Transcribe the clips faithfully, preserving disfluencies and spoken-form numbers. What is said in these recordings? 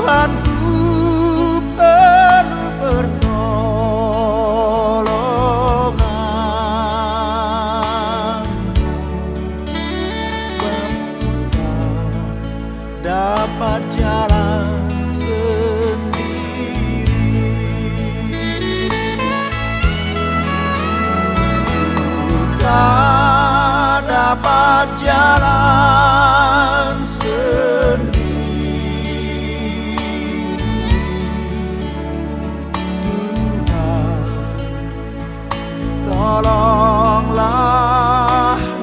Tuhanku, perlu pertolongan, sebab ku tak dapat jalan sendiri. Ku tak dapat jalan sendiri. Tuhan, tolonglah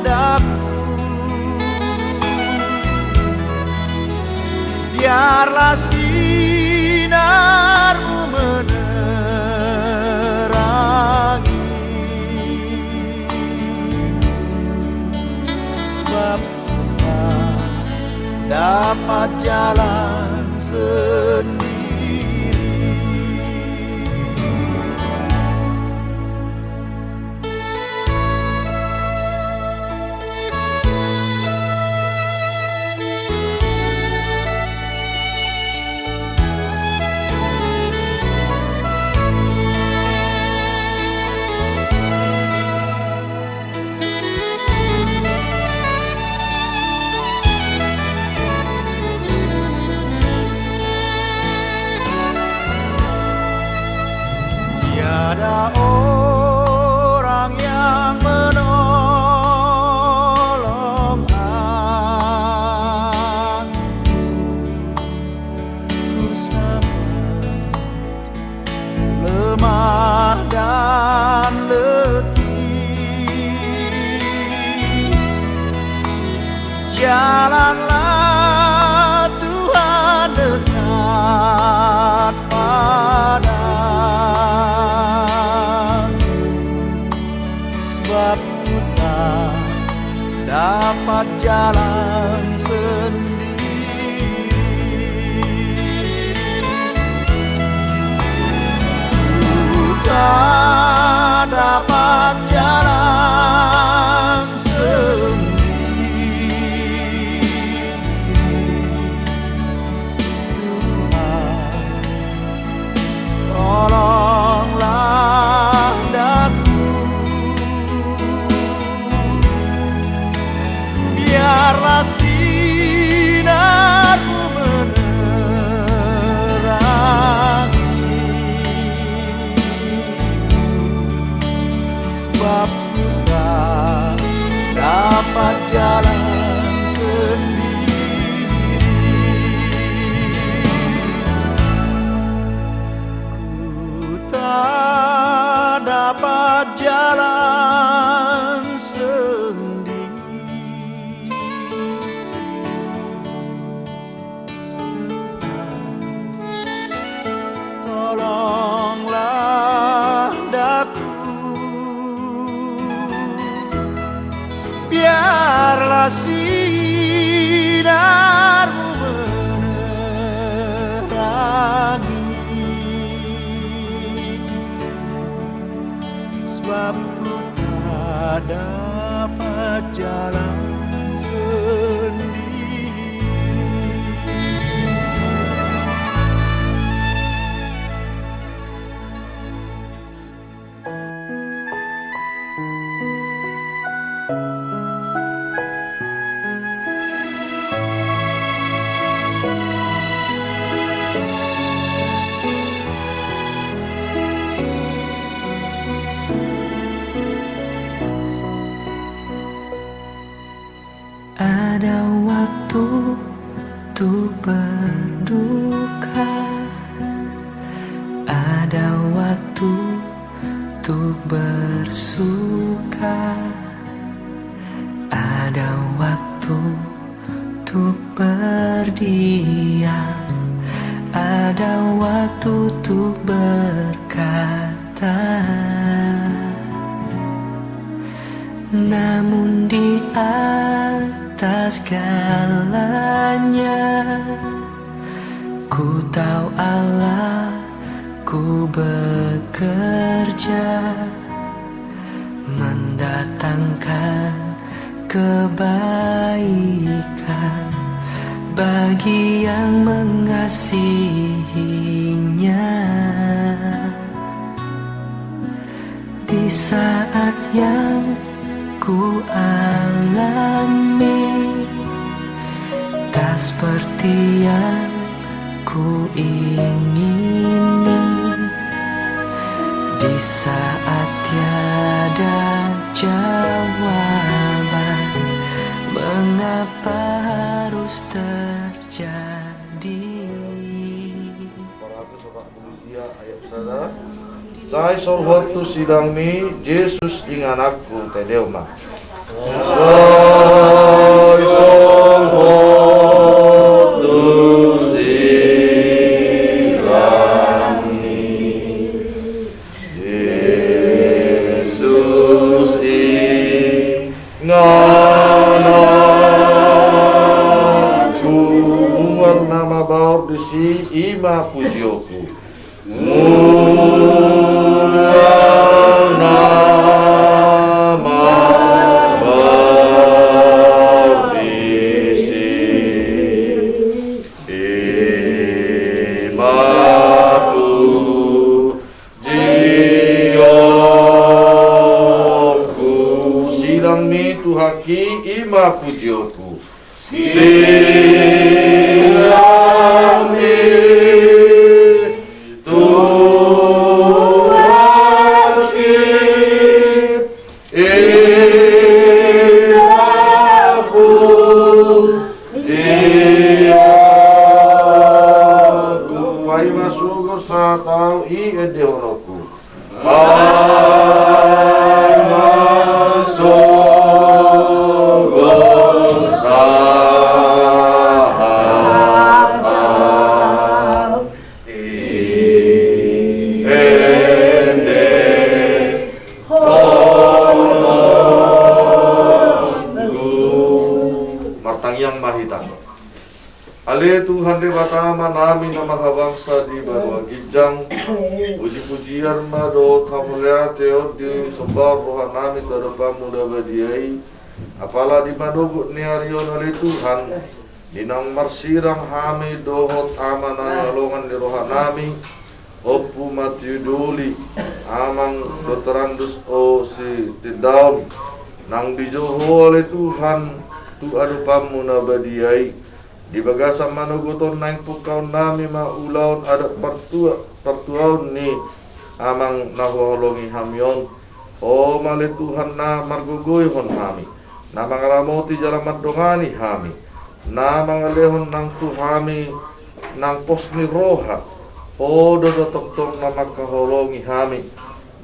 daku. Biarlah sinar-Mu menerangi, sebab ku tak dapat jalan sendiri. Tiada orang yang menolong aku, ku sangat lemah dan letih. Jalanlah Tuhan dekat padaku, sebab ku tak dapat jalan sendiri. Ku tak dapat jalan sendiri. Tuhan, tolonglah daku. Biarlah sinar-Mu menerangi, sebab ku tak dapat jalan sendiri. Ku tak dapat jalan sendiri. Tuhan, tolonglah daku. Biarlah sinar-Mu menerangi, sebab ku tak dapat jalan sendiri. Ada waktu untuk berduka, ada waktu untuk bersuka, ada waktu untuk berdiam, ada waktu untuk berkata. Namun di atas segalanya, ku tahu Allah, ku bekerja mendatangkan kebaikan bagi yang mengasihi. Saat yang ku alami tak seperti yang ku ingini. Di saat tiada jawaban, mengapa harus terjadi? Sai sahat tu sidangmi, Jesus ingananku, tedeu ma. Sai sahat tu sidangmi, Jesus ingananku. Mual na mabaor disi, i ma pujionku. Mual na mabaor disi, i ma pujionku. Sidangmi, Tuhanki, i ma pujionku. Sidangmi, Tuhanki, i ma pujionku. Paima sogot sahat ahu, i endehononku. Paima sogot sahat ahu, i endehononku. Martangiang ma hita. Ale Tuhan Debata Amanami na marhabangsa di banua ginjang, pujipujian ma dohot hamuliateon disombahon rohanami tu adopanMu na badia i, apala di manogot ni ari on, ale Tuhan, di naung marsirang hami dohot amanami na longan ni rohanami, Ompu Matiu Doli, Amang Doktor Andus O Sitindaon, naung dijou Ho, ale Tuhan, tu adopanMu na badia i. Di bagasan manogot on naeng pungkaonnami ma ulaon adat partua-, partuaon ni Amang na huhaholongi hami on. Ho ma, ale Tuhan, na margogoihon hami, na mangaramoti jala mandongani hami, na mangalehon nang tu hami nang pos ni roha. Ho do na tongtong na mangkaholongi hami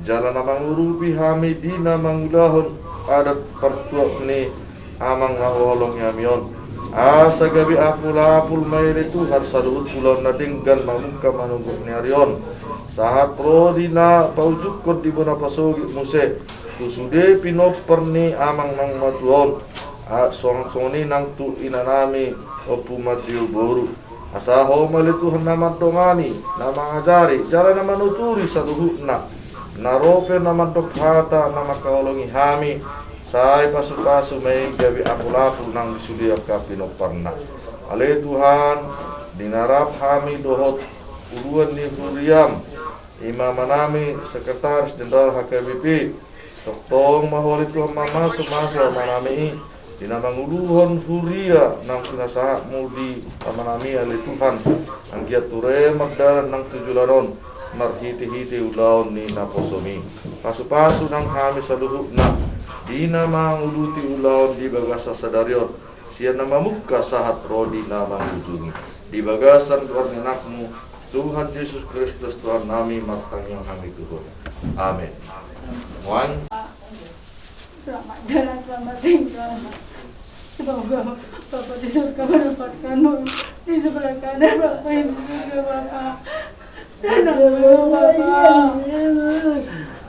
jala na mangurupi hami di na mangulahon adat partuaon ni Amang na huhaholongi hami on. Asa gabe apulapul ma i, ale Tuhan, saluhut ulaon na denggan mamungka manogot ni ari on, sahat ro di na paujungkon di bona pasogit muse tu sude pinompar ni Amang na matua on. A, song-, songon i nang tu inanami Ompu Matiu boru. Asa Ho ma, ale Tuhan, na mandongani, na mangajari jala na manuturi saluhutna. Na ro pe na mandok hata na mangkaholongi hami, sai pasupasu ma i gabe apulapul nang di sude angka pinomparna. Ale Tuhan, di na rap hami dohot uluan ni huriaM, i ma amanami sekretaris jenderal H K B P, tongtong ma Ho, ale Tuhan, mamasumasu amanami i, di na manguluhon huria naung pinasahatMu di amanami i, ale Tuhan, anggiat ture mardalan nang tu joloan on marhitehite ulaon ni naposoMi. Pasupasu nang hami saluhutna di na manguluti ulaon di bagasan sadari on, sian na mamungka sahat ro di na mangujungi. Di bagasan goar ni AnakMu, Tuhan Jesus Kristus Tuhannami, martangiang hami tu Ho. Amen. Muan. Selamat jalan, selamat tinggal. Semoga Bapa di surga menempatkanmu di sebelah kanan Bapa yang di surga, Bapa. Tenang dulu, Bapa.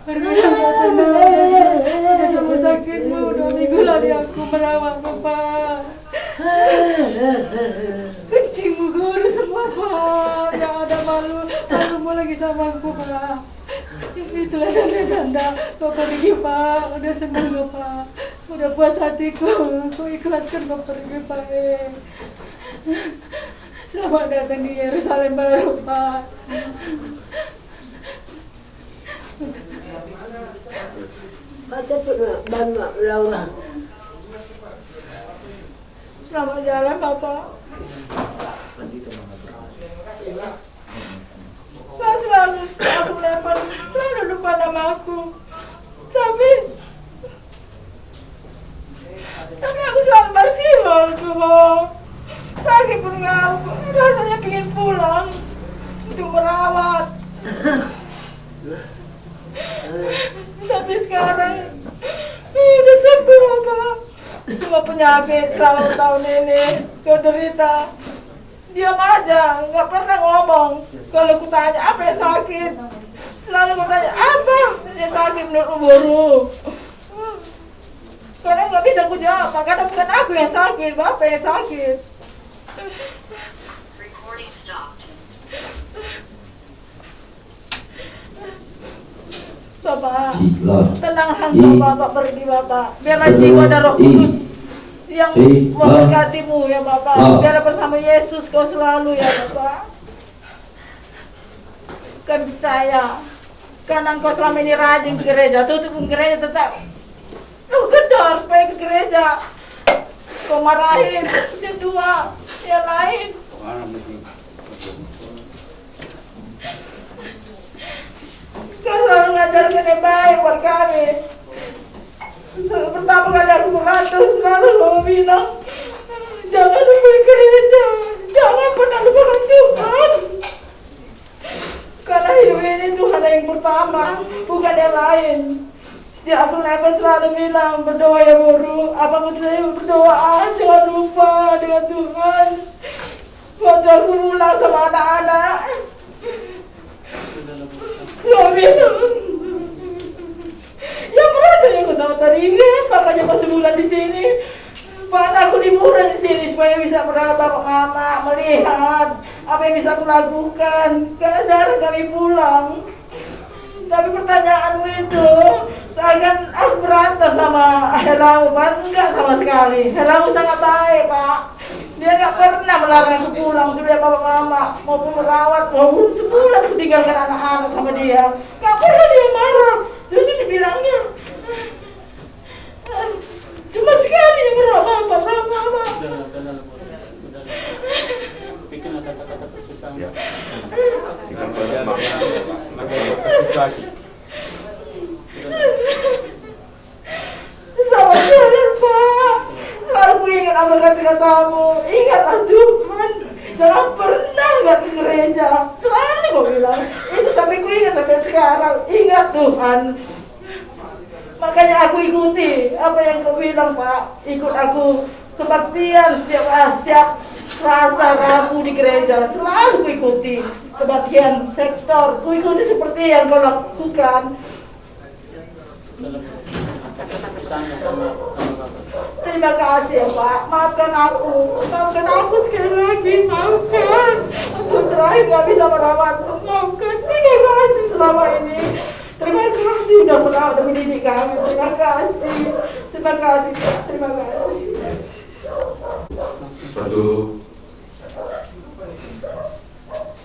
Bergerak, Bapa, tenang. Udah sembuh sakitmu, dua minggu lagi aku merawat, Bapa. Kencingmu guru semua, Pak. Yang ada malu, malumu lagi sama aku, Pak. Itulah tanda-tanda Bapak pergi, Pak. Udah senang, Bapak. Udah puas hatiku. Aku ikhlaskan Bapak pergi, Pak, eh. Selamat datang di Yerusalem baru, Pak. Baca tu, Bang Laura. Selamat jalan, Bapak. Selalu, setiap aku nelpon, selalu lupa nama aku. Tapi, tapi aku selalu bersiul tuh, Bang. Sakit pun nggak, rasanya pingin pulang untuk merawat. Tapi sekarang, ini udah sembuh, Bapak. Semua penyakit selama tahun ini kau derita. Diam aja, nggak pernah ngomong. Kalau kutanya, "Apa yang sakit?" Selalu kutanya, "Apa yang sakit menurut boru?" Kadang nggak bisa kujawab, karena bukan aku yang sakit, Bapak yang sakit. Bapak, tenangkan Bapak, Bapak pergi, Bapak. Biarlah jiwa dan Roh Kudus yang memberkatimu, ya, Bapak. Biarlah bersama Yesus kau selalu, ya, Bapak. Kami percaya, karena engkau selama ini rajin ke gereja, tutup pun gereja tetap. Kau gedor supaya ke gereja. Kau marahin si tua, yang lain. Kau selalu ngajarkan yang baik buat kami. Pertama kali aku merantau, selalu kau bilang, "Jangan lupa gereja, jangan pernah lupakan Tuhan." Karena hidup ini Tuhan yang pertama, bukan yang lain. Setiap aku nelpon selalu bilang, "Berdoa ya, Boru." Apa aku selalu berdoa, ah, jangan lupa dengan Tuhan. Waktu aku pulang sama anak-anak, kau bilang, "Ya, berarti yang kau tahu tadi ini, makanya kau sebulan di sini." Pak, aku liburan di sini supaya bisa merawat bapak mama, melihat apa yang bisa aku lakukan. Karena jarang kami pulang. Tapi pertanyaanmu itu, seakan aku berantem sama Helamu, Pak. Enggak sama sekali. Helamu sangat baik, Pak. Dia nggak pernah melarang aku pulang untuk lihat bapak mama, maupun merawat, maupun sebulan aku tinggalkan anak-anak sama dia. Nggak pernah dia marah. Justru dibilangnya, cuma sekali yang berapa, apa, apa, apa. Udah, udah, udah, udah. Bikin kata-kata susah. Ya. Bikin banyak makna. Makna susah. Sama sekali, Pak. Selalu ku ingat apa kata-katamu. Ingatlah Tuhan. Jangan pernah nggak ke gereja. Selalu kau bilang. Itu sampai ku ingat sampai sekarang. Ingat Tuhan. Makanya aku ikuti apa yang kau bilang, Pak. Ikut aku kebaktian setiap, ah, setiap Selasa Rabu di gereja. Selalu ku ikuti kebaktian sektor. Ku ikuti seperti yang kau lakukan. Terima kasih ya, Pak. Maafkan aku. Maafkan aku sekali lagi. Maafkan. Aku terakhir nggak bisa merawatmu. Maafkan. Terima kasih selama ini. Terima kasih udah pernah udah mendidik kami. Terima kasih. Terima kasih, Pak. Terima kasih. Satu.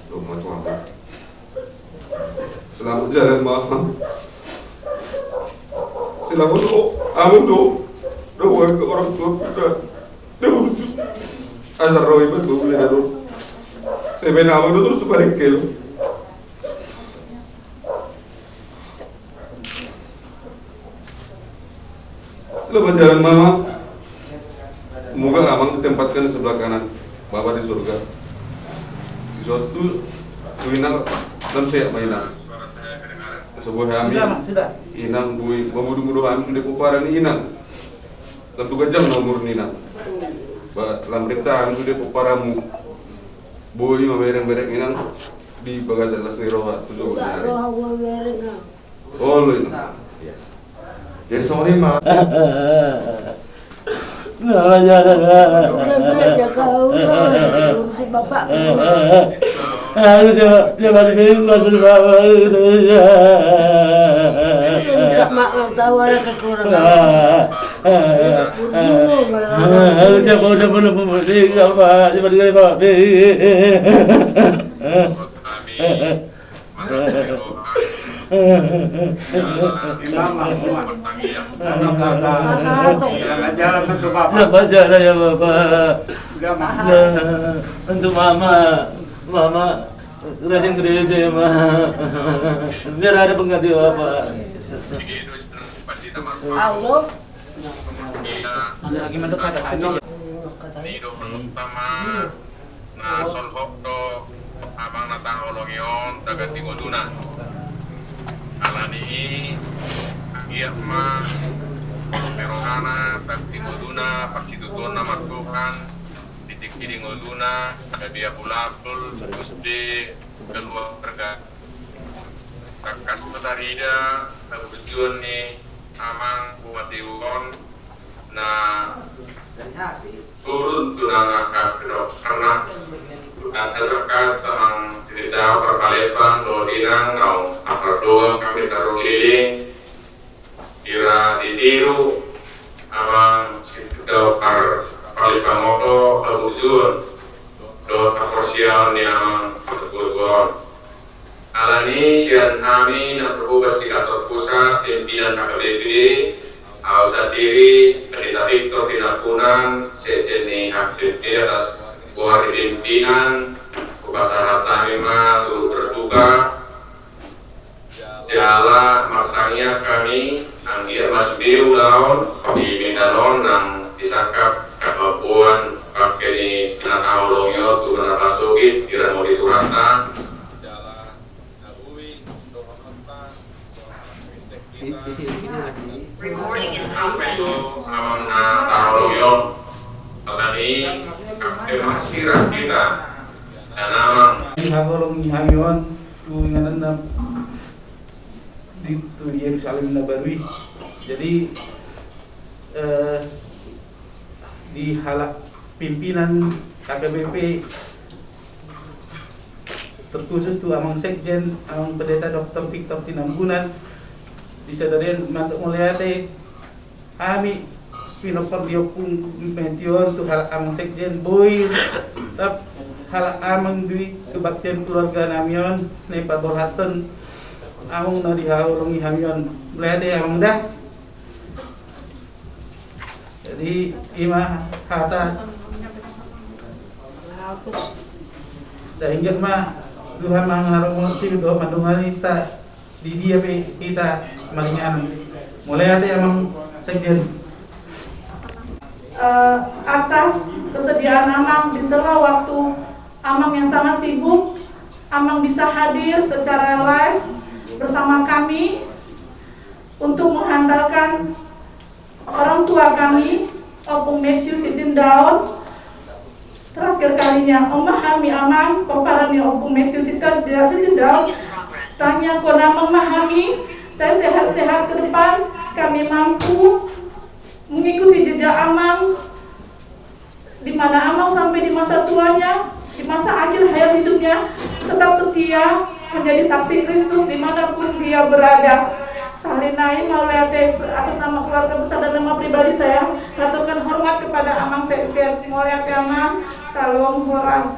Tuh, mau tuang. Selamat jalan, Mama. Selamat, oh, amin, oh. Doa ke orang tua kita. Dia urus. Asal roh ibu tuh, boleh dah, tuh. Saya main aman, tuh, terus balik ke lu. Selamat jalan, Mama. Semoga Amang ditempatkan di sebelah kanan Bapa di surga. Di suatu tu inang, lam sehat ma inang. Sebuah hami, sudah, Amang, sudah. Inang boi mamudu-mudu hami sude pomparan ni inang. Lam tu ganjang na umur ni inang. Ba, lam rikta hami sude pomparanmu. Boi mamereng-mereng inang di bagasan las ni roha tu suhut ni ari. Roha mamereng, ah. Olo, inang. Jadi songon i ma. Nah, ya, ya, ya. Udah, udah, ya, kau, udah. Ngurusin bapak. Aduh, dia, dia mati bingung, aduh, bapak, aduh, ya. Minta maaf, tahu ada kekurangan. Aduh, dia mau, dia mau, dia mau, dia mau, dia mau, dia mau. Di mama, mama. Mama kata, bilang aja lah ke bapak. Siapa aja lah ya bapak. Udah, mama. Nah, untuk mama, mama rajin gereja ya, Ma. Biar ada pengganti bapak. Allah. Ada lagi mantap kata. Di dohot sama. Na solhot do amang na tahaholongi on taganti ngoluna. Alani i anggiat ma holong ni rohana taganti ngoluna, parsitutuonna martuhan, di tingki di ngoluna, gabe abulabul, sude keluarga. Tangkas ma tarida haburjuon ni amang Bupati on. Na turun tu nang angka dokterna. Angka dokter, amang Sinitau, Parpalembang dohot inang, naung mardongan hami tarlumobi. Hira ditiru amang Sinitau, Parpalembang oto haburjuon dohot haporseaon ni amang parboruon. Alani sian hami na terhubung di kantor pusat, pimpinan H K B P, au sandiri, Pendeta Victor Tinambunan, sekjen ni H K B P atas goar ni pimpinan, hupasahat hami ma turut berduka. Jala martangiang hami, anggiat ma sude ulaon di Medan on nang disangkap hababoan bangke ni na tahaholongi on tu na pasogit, diramoti Tuhanta. Recording in progress. Amang na tahaholongi on. Alani, kafe masih kita. Dan amang. Di haholongi hami on, tu inganan na di, tu Yerusalem na baru i. Jadi, eh, di halak pimpinan H K B P, terkhusus tu amang sekjen, amang Pendeta Doktor Victor Tinambunan, di sadarian mandok mauliate hami pinompar di Ompung Meti on tu halak amang sekjen, boi rap halak amang di kebaktian keluarga nami on na paborhathon amang na dihaholongi hami on. Mauliate amang da. Jadi ima hata. Sehingga ma Tuhan mangaromoti dohot mandongani hita di dia pe hita maringanan. Mauliate amang sekjen. Eh, atas kesediaan amang di sela waktu amang yang sangat sibuk, amang bisa hadir secara live bersama kami untuk menghantarkan orang tua kami, Ompung Matthew Sitindaon, terakhir kalinya. On ma hami amang, pomparan ni Ompung Matthew Sitindaon, tangiangkon amang ma hami, saya sehat-sehat ke depan, kami mampu mengikuti jejak amang, di mana amang sampai di masa tuanya, di masa akhir hayat hidupnya, tetap setia menjadi saksi Kristus di mana pun dia berada. Sahali nai mauliate atas nama keluarga besar dan nama pribadi saya haturkan hormat kepada amang sekjen. Mauliate amang, salam horas.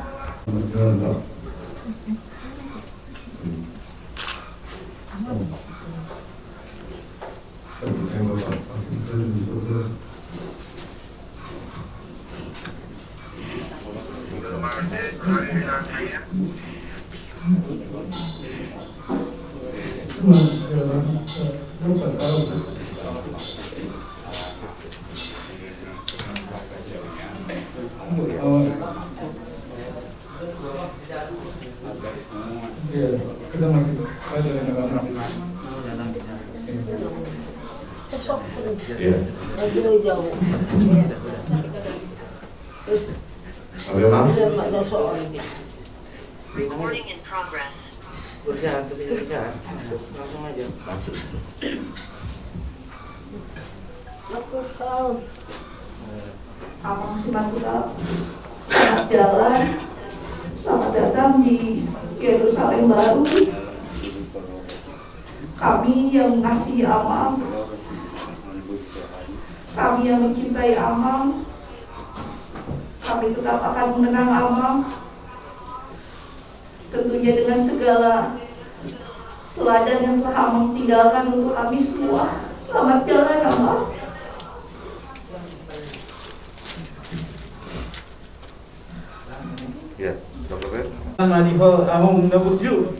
Recording in progress. Langsung aja. Amang Simanjuntak, selamat jalan, selamat datang di Yerusalem baru. Kami yang mengasihi amang, kami yang mencintai amang, kami tetap akan mengenang amang. Tentunya dengan segala Teladan yang telah Amang tinggalkan untuk kami semua. Selamat jalan, Amang. Ya, Dokter Ren. Amang, di ho, Amang na burju.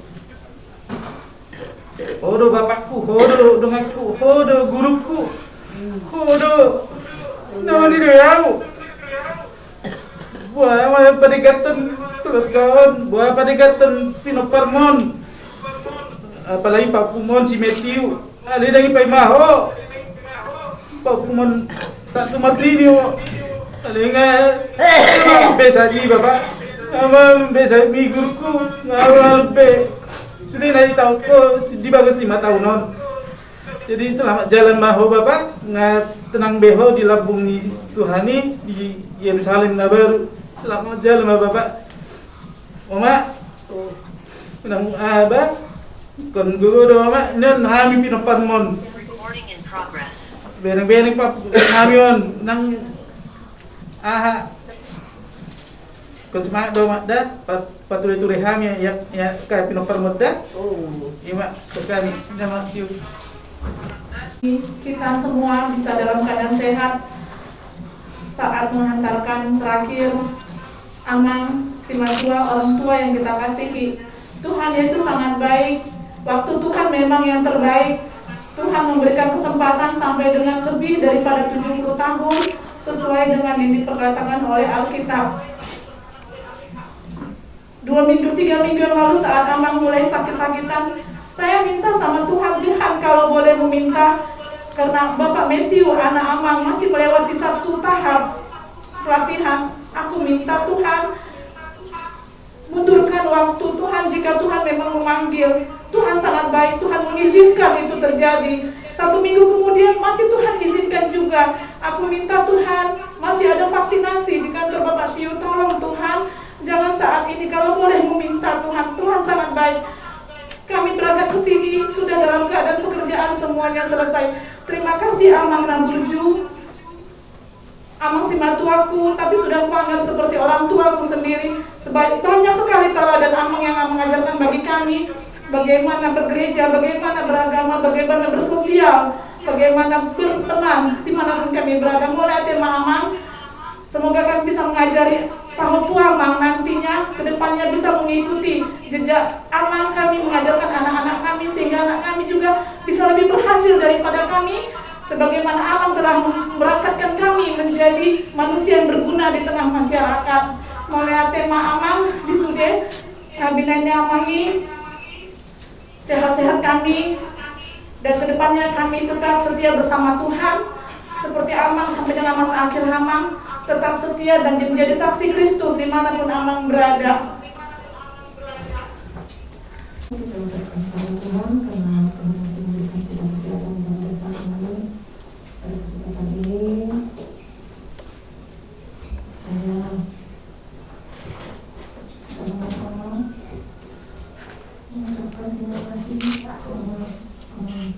Ho do bapakku, ho do donganku, ho do guruku, ho do na mangida ahu. Boha ma paneganhon keluarga on, boha paneganhon pinomparmon, apalagi pahompumon si Matthew. Alai ndang dipaima ho pahompumon sahat tu martini ho. Alai nga, be sahat i bapa, nga be sahat i guruku, nga be sude na ditaon ho di bagas lima taon on. Jadi selamat jalan ma ho bapa, nga tenang be ho di lambung ni Tuhan i di Yerusalem na baru. Selamat jalan ma bapa. Oma, unang aha ba, ingkon gogo do Oma, nian hami pinomparmon. Beneng-beneng pa hami on nang aha. Ingkon semangat do Oma da, pat- pature-ture hami ya, ya, ka pinomparmon da. Ima, sekian, nama, yuk. Kita semua bisa dalam keadaan sehat saat menghantarkan terakhir Amang, si matua, orang tua yang kita kasihi. Tuhan Yesus sangat baik. Waktu Tuhan memang yang terbaik. Tuhan memberikan kesempatan sampai dengan lebih daripada tujuh puluh tahun sesuai dengan yang diperkatakan oleh Alkitab. Dua minggu, tiga minggu yang lalu saat Amang mulai sakit-sakitan, saya minta sama Tuhan, "Tuhan, kalau boleh meminta, karena Bapak Matthew, anak Amang, masih melewati satu tahap pelatihan, aku minta Tuhan mundurkan waktu Tuhan jika Tuhan memang memanggil." Tuhan sangat baik, Tuhan mengizinkan itu terjadi. Satu minggu kemudian masih Tuhan izinkan juga. Aku minta Tuhan, masih ada vaksinasi di kantor Bapak Tio, tolong Tuhan, jangan saat ini, kalau boleh meminta Tuhan, Tuhan sangat baik. Kami berangkat ke sini sudah dalam keadaan pekerjaan semuanya selesai. Terima kasih Amang na burju. Amang si matuaku, tapi sudah kuanggap seperti orang tuaku sendiri. Sebaik banyak sekali teladan Amang yang Amang ajarkan bagi kami, bagaimana bergereja, bagaimana beragama, bagaimana bersosial, bagaimana berteman dimanapun kami berada. Mauliate ma Amang. Semoga kami bisa mengajari pahompu Amang nantinya ke depannya bisa mengikuti jejak Amang kami mengajarkan anak-anak kami, sehingga anak kami juga bisa lebih berhasil daripada kami. Sebagaimana Amang telah memberangkatkan kami menjadi manusia yang berguna di tengah masyarakat. Mauliate ma Amang di sude, eh, binahen ni Amang i, sehat-sehat kami, dan kedepannya kami tetap setia bersama Tuhan, seperti Amang sampai dengan masa akhir Amang, tetap setia dan menjadi saksi Kristus dimanapun Amang berada. Kita ucapkan kepada Tuhan karena Tuhan masih memberikan kita kesehatan dan keselamatan pada kesempatan ini. Saya pertama-tama mengucapkan terima kasih sama Tuhan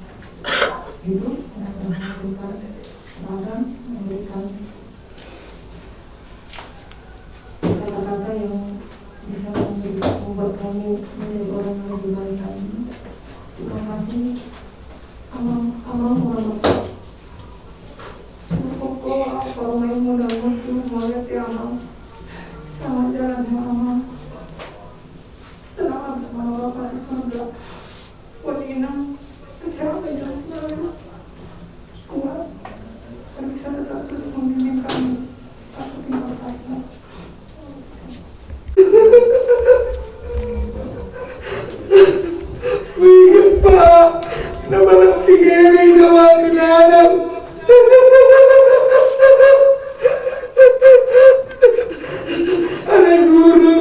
hidup yang telah memberikan kesempatan, memberikan kata-kata yang bisa membuat kami menjadi orang yang lebih baik lagi. Terima kasih, Amang, Amang, Amang. Pokok apa yang mau dapat tuh, mau lihat ya, Amang. Selamat jalan ya, Amang. Tenang, Amang, Bapak di surga. Buat Inang, kesehatan yang selalu kuat, dan bisa tetap terus membimbing kami. Aku tinggal kata. Wih, Pak, nama lampu ini nama aku nanam. Anak guru,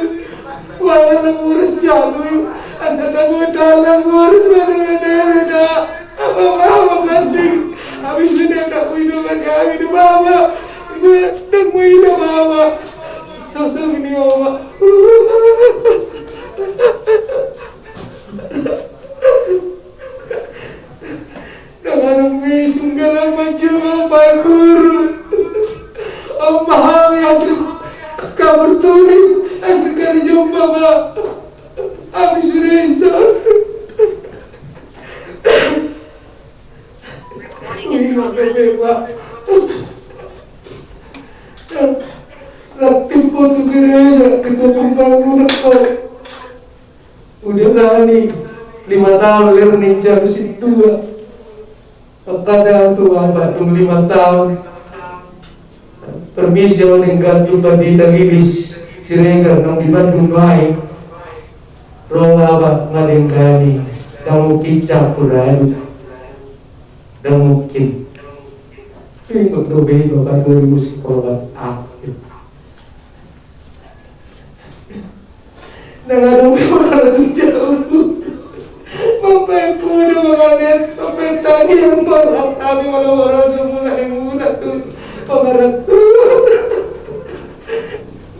wala na boras jago, asa tahu tahu na boras mana ada ada. Apa apa penting? Habis ini tak punya dengan kami di bawah. Ini tak punya bawah. Sosok ini bawah. Dengan misung dalam menjenguk Pak Guru. Om pahami hasil kabar tulis, hasil kerja Bapak. Habis ini, Sir. Pak. Rakit ho tu gereja, ketua pembangunan ho. Udah nani lima taon ler ninjang sintua. Angka da tu Bapak dung lima taon. Permisi, au denggan tu Pandita Lilis Siregar naung di Bandung nuaeng. Ro Bapak nga denggan i, ndang mungkin campur aduk. Ndang mungkin. Ingot do be i Bapak dua ribu sepuluh. Nang adong do mangaratuti au. Mambaen poda mangalean, mambaen tangiang, marhak hami molo molo sumuna ni muna tu pangaratuti.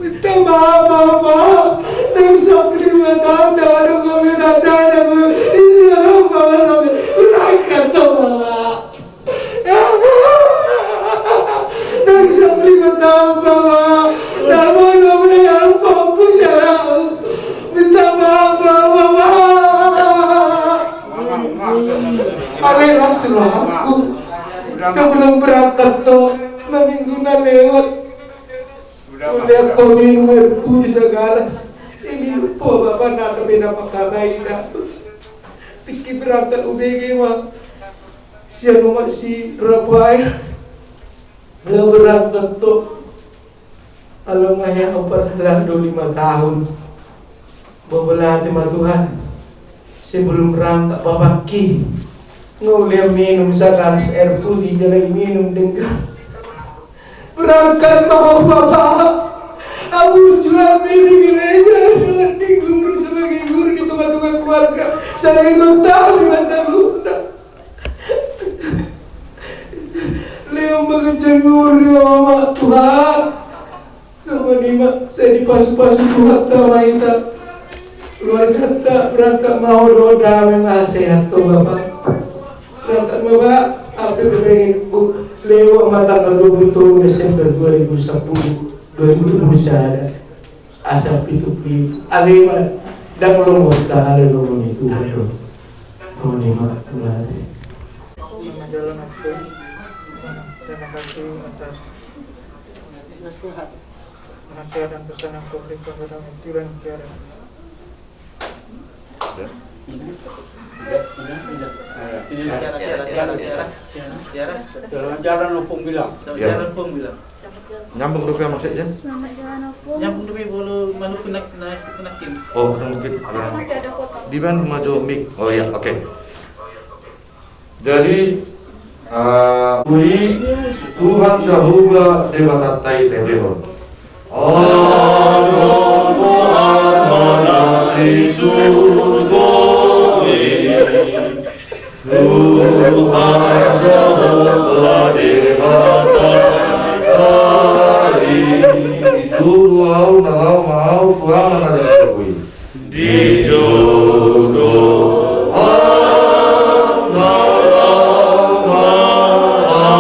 Minta maaf, Bapak. Nang sampulu lima taon ndang adong hami tanda, nang isi adong Bapak sampe berangkat do Bapak. Nang sampulu lima taon Bapak, ndang adong hami, ndang adong pampu jala. Minta maaf Bapak. Ale las rohaku. Sebelum berangkat tu, na minggu na lewat. Udah kau minum air putih segalas. Ini lupa Bapak na tapi na pakabai dah. Tingki berangkat ubege ma. Sian umat si Rafael. Nga berangkat tu. Ala nga hea au parhalado lima taon. Bobo late ma Tuhan. Sebelum berangkat bapakki. Nga uli minum segalas air putih jala i minum denggan. Berangkat ma ho Bapak. Abu jual beli gereja dengan di guru sebagai guru di tengah-tengah keluarga. Saya ingin tahu di masa muda. Leo mengenjang guru ya Bapak Tuhan. Songon i ma, sai dipasu-pasu Tuhanta ma hita. Keluarganta berangkat ma ho dohot dame ma sehat ho Bapak. Berangkat ma Bapak, ape bebengku lewat ma tanggal dua puluh tolu Desember dua ribu sepuluh, dua ribu dua puluh sada. Asa pitu puluh ale ma, ndang lomo ta ale lomo ni Tuhan do. Lomo ni ma, lomo ni. Menjalan aku, terima kasih atas nasihat dan pesan yang kau berikan kepada kami, Tuhan, tiada. Jalan-jalan Ompung bilang. Jalan-jalan Ompung bilang. Nyambung rupiah maksudnya? Selamat jalan, Ompung. Nyambung rupiah bolu manuk kunak, naik kunak tim. Oh, kunak tim. Masih ada kota. Di mana maju mic? Oh iya, oke. Jadi, eh, ui Tuhan Jahowa Debatanta i, tebehon. Adong Tuhan na di surgo i, Tuhan Jahowa Debatanta i. Tudu au na laho ma au tu Ama na di surgo i. Di jodohan na laho ma au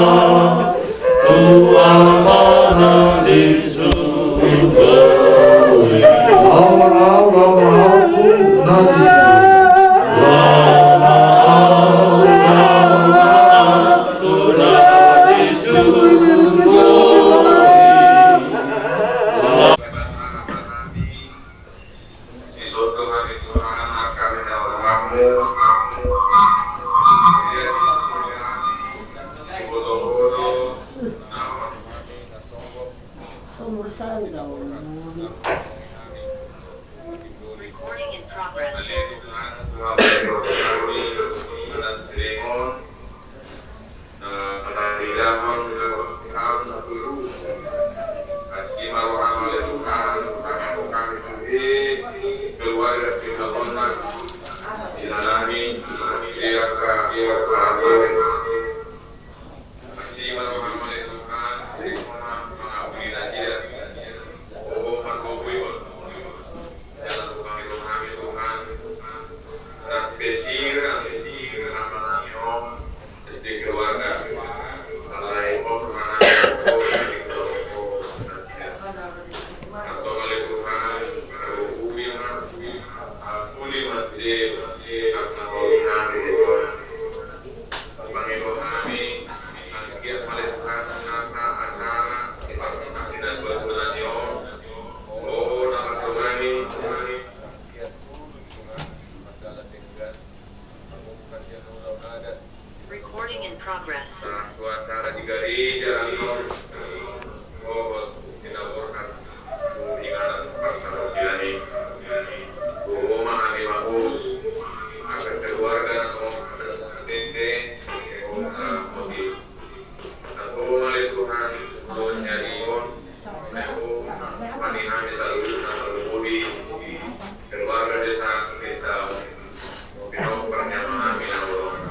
tu Ama na di surgo i. Laho ma au, laho ma au tu na di surgo i. Laho ma au, laho ma au tu na di surgo i. Recording in progress. Sahat tu acara di gareja annon, dohot sinaborhat tu inganan parsaropian i. Tubu ma hami mahus, agar keluarga na so tete, tete, tete, tete. Antong ale Tuhan, songon i on, antong hami, hami saluhutna, saluhut keluarga desa, desa, pinompar ni amang hami na bolon.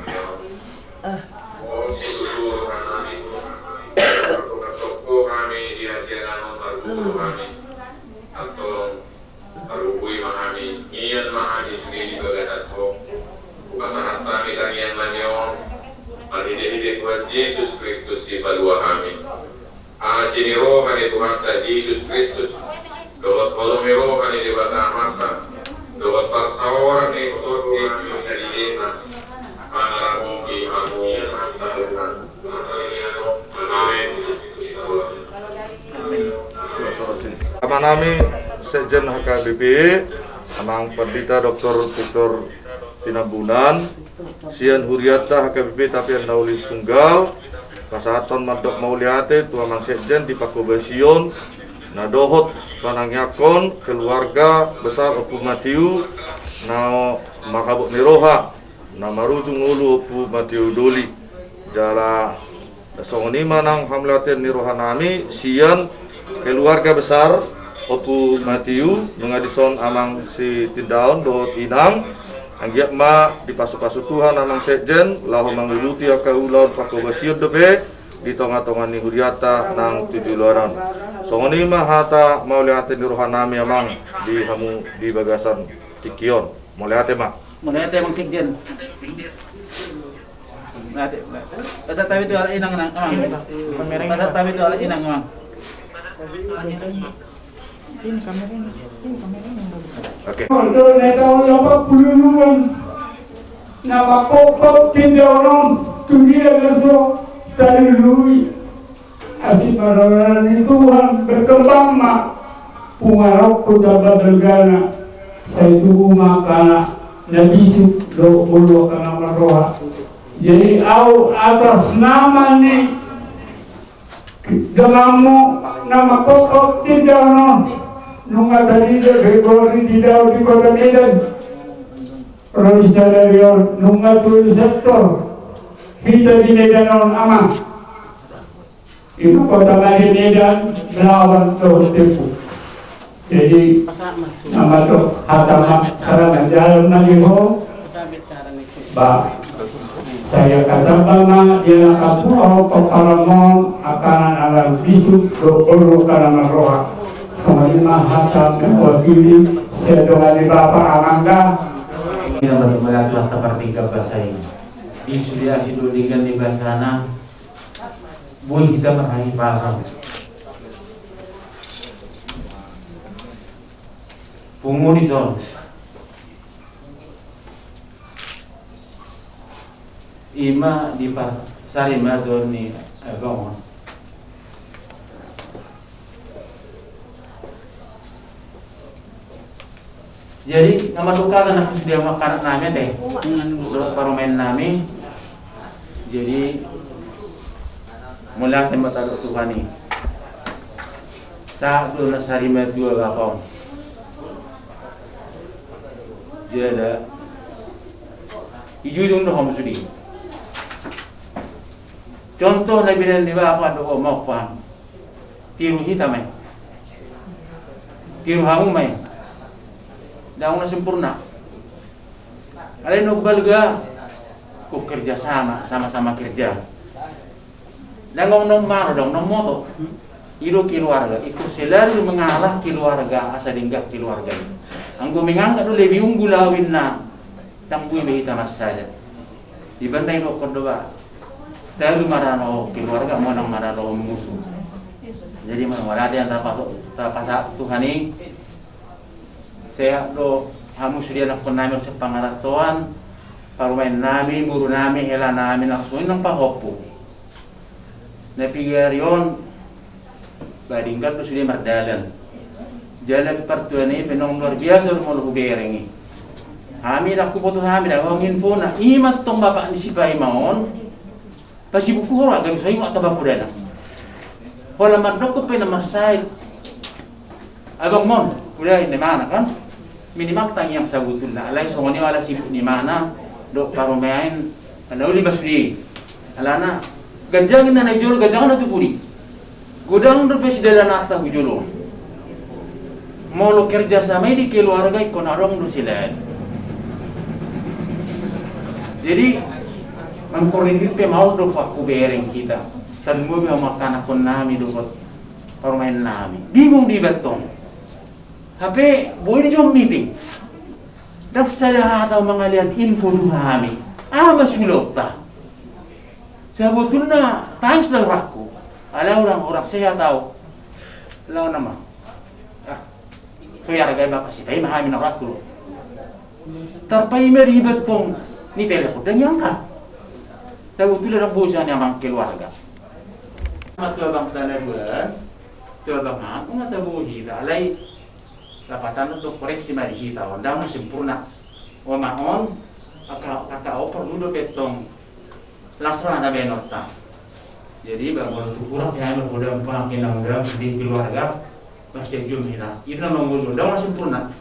Antong situtu roha nami, antong tongko hami di hatian on, marguru hami. Antong Marhubui ma hami, nian ma hami sude di bagasan Ho. Hupasahat hami tangiang nami on, marhitehite Tuhan Jesus Kristus Sipalua hami. Asi ni roha ni Tuhanta Jesus Kristus, dohot holong ni roha ni Debata Amanta, dohot parsaoran ni Tondi Parbadia, mangarahon hamu saluhutna. Amen. Amen. Amen. Amang nami Sekjen H K B P, Amang Pandita Doktor Victor Tinambunan, sian hurianta H K B P Tapian na Uli Sunggal, pasahathon mandok mauliate tu Amang Sekjen di panghobasion na dohot panangiangkon keluarga besar Ompu Matiu na marhabot ni roha, na marujung ngolu Ompu Matiu Doli. Jala songon i ma nang hamauliateon ni roha nami sian keluarga besar Ompu Matiu, nunga dison amang sitindaon dohot inang, anggiat ma dipasupasu Tuhan Amang Sekjen laho mangurupi angka ulaon panghobasion dope di tongatonga ni hurianta nang tu joloan on. Songon i ma hata mauliate ni roha nami amang di hamu di bagasan tingki on. Mauliate ma. Mauliate Amang Sekjen. Mauliate, mauliate. Pasahat hami tu halak inang, nang, amang. Pasahat hami tu halak inang, amang. Ini kamera ini. Ini kamera ini yang bagus. Oke. Untuk tahun lapan puluh dua, nama pokok tindaon tu dia langsung tadi lui. Asi ma roha ni Tuhan berkembang ma. Pungarakku tamba balgana. Sai tubu ma angka na bisuk dohot angka na marroha. Jadi au atas nama ni donganmu na mangkophop tindaon on, nunga tarida Februari tindaon di Kota Medan. Ro di sadari on nunga tolu sektor hita di Medan on, amang. Ima kota bagi Medan, Belawan dohot Tempo. Jadi nama do hata ma cara na jalan na di ho. Ba, sai angka tamba ma dia na katua ho paparamon angka na alang bisuk dohot angka na marroha. Songon i ma hata mewakili sian dongan ni bapa amangga. Ina batu melihat lah tapartingkap bahasa ini. Di sudah asi dua tinggal di bahasa na. Boi hita marhahipason. Pungu dison. Ima di par-, sari ma tuan ni, eh, bangun. Jadi nama tukar na sudah makanan nami teh. Dohot parumaen nami. Jadi mauliate ma tu Tuhan i. Sa do na sari ma tuan bapa on. Jala ijujung do hamu sude. Contoh na binahen ni bapa do ho ma on. Tiru hita ma i. Tiru hamu ma i. Ndang na sempurna. Alai na umbalga, ko kerja sama, sama-sama kerja. Ndang on na umaro, ndang on na umoto. I do keluarga, ingkon selalu mengalah keluarga, asa denggan keluarga. Anggo mengangkat do lebih unggul au inna, ndang boi be hita marsada. Ibana i dohonon do ba. Talu marano keluarga, monang marano musuh. Jadi mauliate ma tapasahat Tuhan i. Sehat do hamu sude anakkon nami, ro sepangarantoan, parumaen nami, boru nami, hela nami, na songon i nang pahompu. Na piga ari on, ba denggan do sude mardalan. Jala partuaon i pe nunga luar biasa do molo hubereng i. Hami ndang huboto hami, ndang adong infona. Ima tong bapak ni si Paima on. Pasibukku ho ra gabe saibu atau bapudana. Holan mandok pe na marsahit. Abang mon, udah ini mana kan? Minimal tangiang sabutulna. Alai songon i ala sibuk ni mana, dok parumaen, ala uli masudi. Alana, ganjang na na ijolo, ganjang na tu pudi. Godang dope sidalananta hu jolo. Molo kerja sama i di keluarga ingkon adong do silaen. Jadi, mangkornihir pe maol do pakku bereng hita. Tarlumobi hamu angka anakkon nami dohot parumaen nami. Bingung do iba tong. Hape, boi do jom meeting. Ndang sada hata mangalean info tu hami. Aha ma sulaonta? Sabotulna tangis do rohangku. Alai urang, urang sehat au. Laho nama. Ah. So iarga iba pasti paima hami na rohangku do. Tarpaima do iba tong ni telepon ndang iangkat. Sabotulna ndang boi sian amang keluarga. Matua bangsa na bulan. Tua bangsa na bulan. Alai Lapatanna do koreksi ma di hita on, ndang na sempurna. Oma on, angka, angka on porlu dope tong las roha na baenonta. Jadi, ba molo tu hurang, ya, molo poda umpama inang uda di keluarga, pasti jom hita. Ibana mangolu, ndang na sempurna.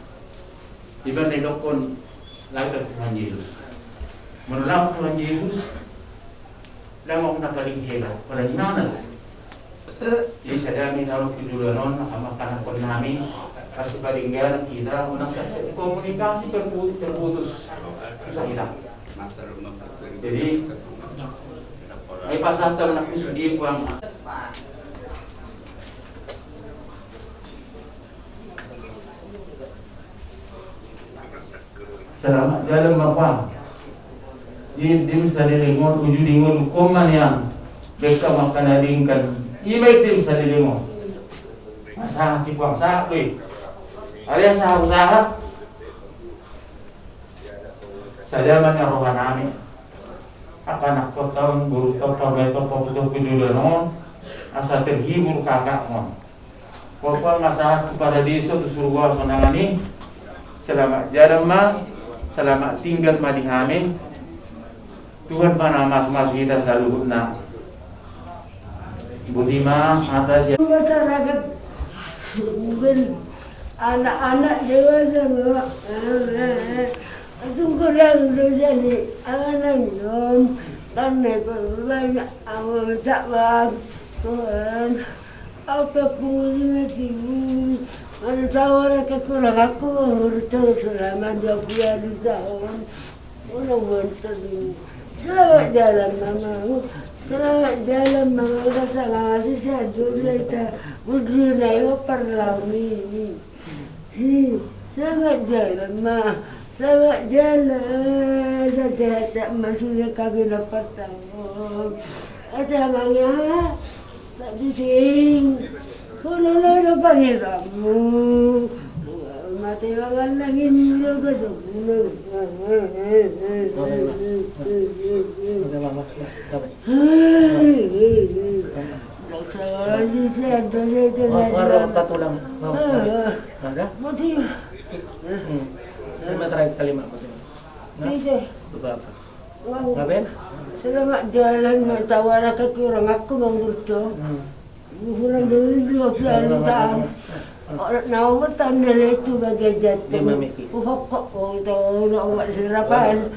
Ibana na idokkon, lahir dari Tuhan Yesus. Molo lahir Tuhan Yesus, Ndang na paling hebat, paling mana? Jadi sada ni taruh kejuluan on, sama kanak nami, kasih paling gana kita, unang sa-, komunikasi terpu-, terputus. Susah kita. Jadi, ai pasal tahu nak sedih puang. Selamat jalan ma puang. Di, di saleleng on, uju di ngolu koma nian. Beka makan adingkan. Ima di saleleng on. Masahat si puang sahat, weh. Ada yang sahat-sahat. Sada ma ni roha nami. Angka anakkon taon, boru taon, parumaen taon, paputu kujuluan on. Asa terhibur kakak on. Pokok masahat tu paradiso, tu surga, sonangan i. Selamat jalan ma, selamat tinggal ma di hami. Tuhan ma na masu-masu hita saluhutna. Boti ma, atas ya. Masyarakat, anak-anak dewasa, Tung kurang dosa ni anak on, karena perbanyak amal tak maaf Tuhan. Au pe pungu ni matimu. Mana tahu ada kekuranganku, urut selama dua puluh hari tahun. Ulang ulang tadi. Selamat jalan mamamu. Selamat jalan mamamu. Kasih sehat dulu kita. Uji na yo parlami. Selamat jalan ma. Selamat jalan. Sate-sate ma sudah kami dapat tahu. Ada bang ya. Tak bising. Kono lo lo panggil kamu. Mati bang lagi ni lo ke sana. Terima kasih. Selamat jalan, tahu ada kekuranganku, Bang Burjo. Kurang dulu dua puluh tahun. Orang nama tanda lecu bagai jatuh. Dia mamiki. Uhok kok, oh, tahu nak buat serapan.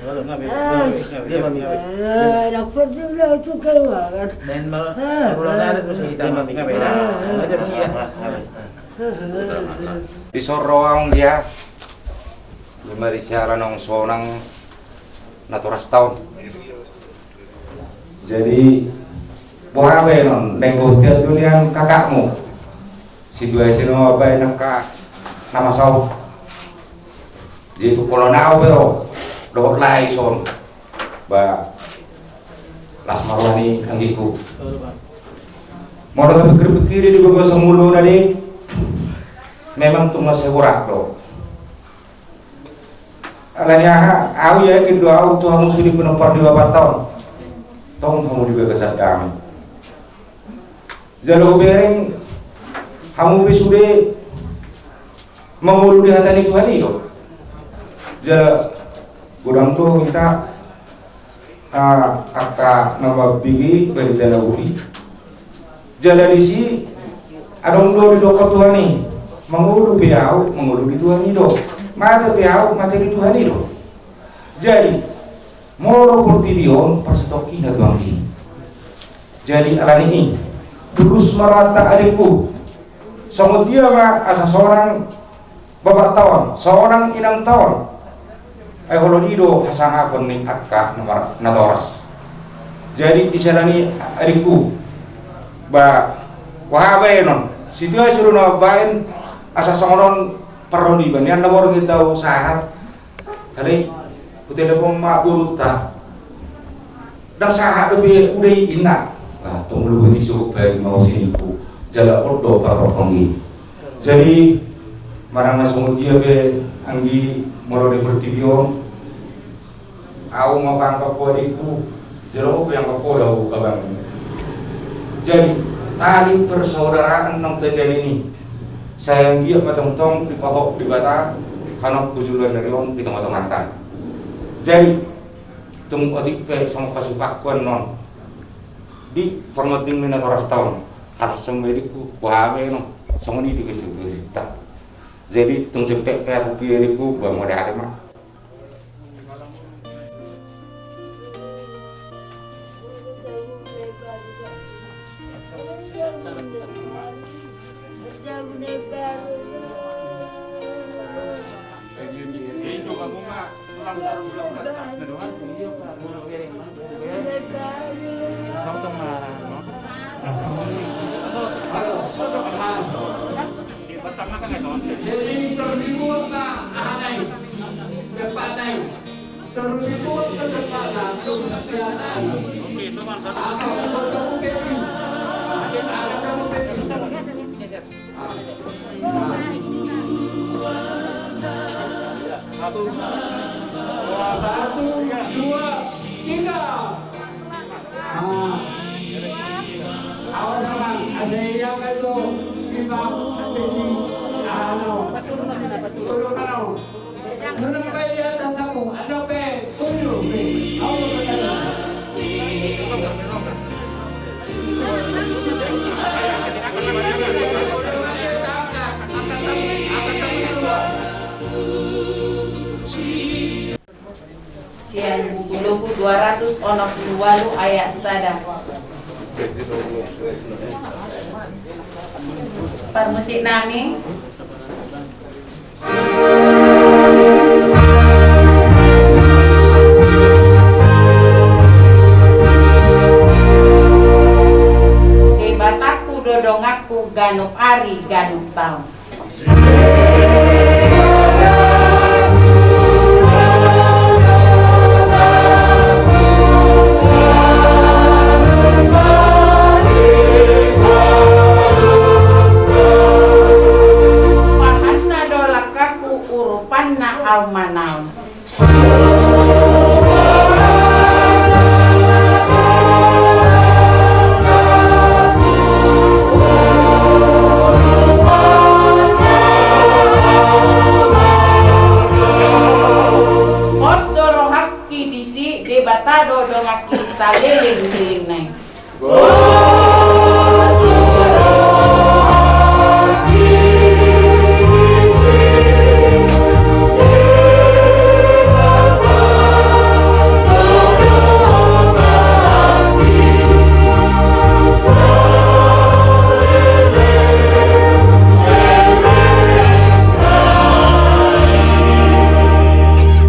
Dia mamiki. Dapat dulu itu keuangan. Main malah. Dia mamiki. Ajar sih ya. Di Sorong dia. Di Marisiara nong sonang. Naturas taon. Jadi, boha be non, nenggo tiap dunian kakakmu. Situasi no apa enak ka nama sau. Jadi tu kalau nau be ro, dohot lai son. Ba, las marwani anggiku. Molo pikir-pikir di bagasan mulu tadi, memang tu masih urak do. Alani aha, au yakin do au tu hamu sude pinompar ni Debata on. Tong hamu di bagasan dame. Jala hubereng hamu be sude mangolu di hata ni Tuhan i do. Jala godang do hita Ah, angka na mambege barita na uli. Jala disi adong do didok Tuhan i, mangolu pe au, mangolu di Tuhan i do. Mate pe au, mate di Tuhan i do. Jadi molo portibi on parsitongkina tu anggi. Jadi alani i, tulus ma rohanta adikku. Songon dia ma asa sonang bapakta on, sonang inangta on. Ai holong i do hasangapon ni angka na mar-, natoras. Jadi di sana ni adikku, ba, hubaen on, situasi do na baen asa songon on parrodiban, nian na borngin do au sahat. Alai hutelepon ma borunta. Ndang sahat dope uda i, inna. Bah, tong molo boti so baen ma au siningku. Jala on do parrohangku i. Jadi manang na songon dia pe anggi molo di portibi on, au ma pangkap ho adikku. Jala on pe angka pola u abang. Jadi tali persaudaraan naung tajalin i, sai anggiat ma tongtong dipahot Debata hanompu joloan ni ari on di tonga-tonganta. Jadi tung otik pe songon pasupakku annon di parmonding ni natorasta on, halak songon adikku, hubaen on songon i di kesulitan. Jadi tung jempek pe ahu pe adikku, ba mauliate ma. Satu, dua, tiga. Ah. Awas, Amang, asa ia kan tu timbang, tinggi. Ah, no. Turun, no. Nunuk pe di atas sapu, adong pe tuyul pe. Awas, Amang. Sian Buku Luhut dua ratus onom pulu ualu ayat sada. Parmusik nami. Debatangku do donganku ganup ari ganup taon. Pahanna do langkangku, urupanna au manaon. Pos do rohangki disi, Debata do donganki saleleng ni lelengna i.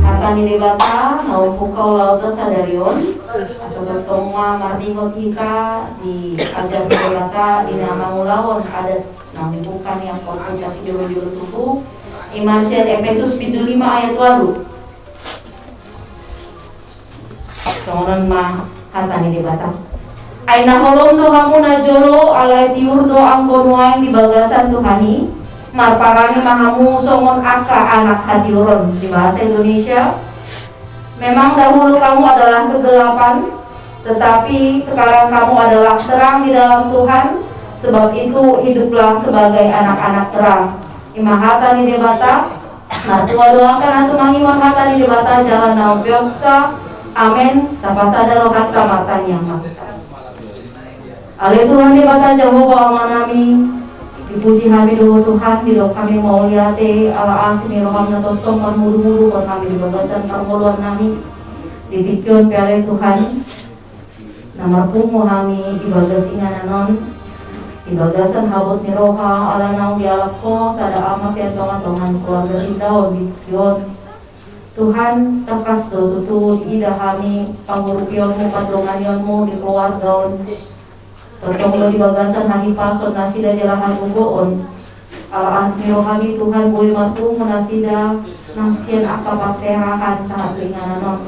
Hata ni Debata na umhuka ulaonta sadari on. Asa tongtong ma marningot hita diajar Debata di na mangulahon adat na umhuka ni angka ompu na sijolo-jolo tubu. I ma sian Epesus bindu lima ayat ualu. Songon on ma hata ni Debata. Ai na holom do hamu najolo, alai tiur do anggo nuaeng di bagasan Tuhan i. Marparange ma hamu songon angka anak hatiuron, di bahasa Indonesia. Memang dahulu kamu adalah kegelapan, tetapi sekarang kamu adalah terang di dalam Tuhan. Sebab itu, hiduplah sebagai anak-anak terang. I ma hata ni Debata. Martua do angka na tumangihon hata ni Debata jala na umpeopsa. Amen. Tapasada rohanta martangiang ma. Ale Tuhan Debata Jahowa Amanami, dipuji hami do Ho Tuhan, didok hami mauliate ala asi ni roham na tongtong marmudu-mudu hami di bagasan parngoluannami. Di tingki on pe ale Tuhan, na marpungu hami di bagas inganan on, di bagasan habot ni roha ala naung dialap Ho sada ama sian tonga-tonga ni keluarga Sitindaon di tingki on. Tuhan, tangkas do tutu diida hami pangurupionmu, pandonganionmu di keluarga on. Tongtong do di bagasan hahipason nasida jala hagogoon. Ala asi ni rohami Tuhan, boi marpungu nasida nang sian angka parserahan sahat tu inganan on.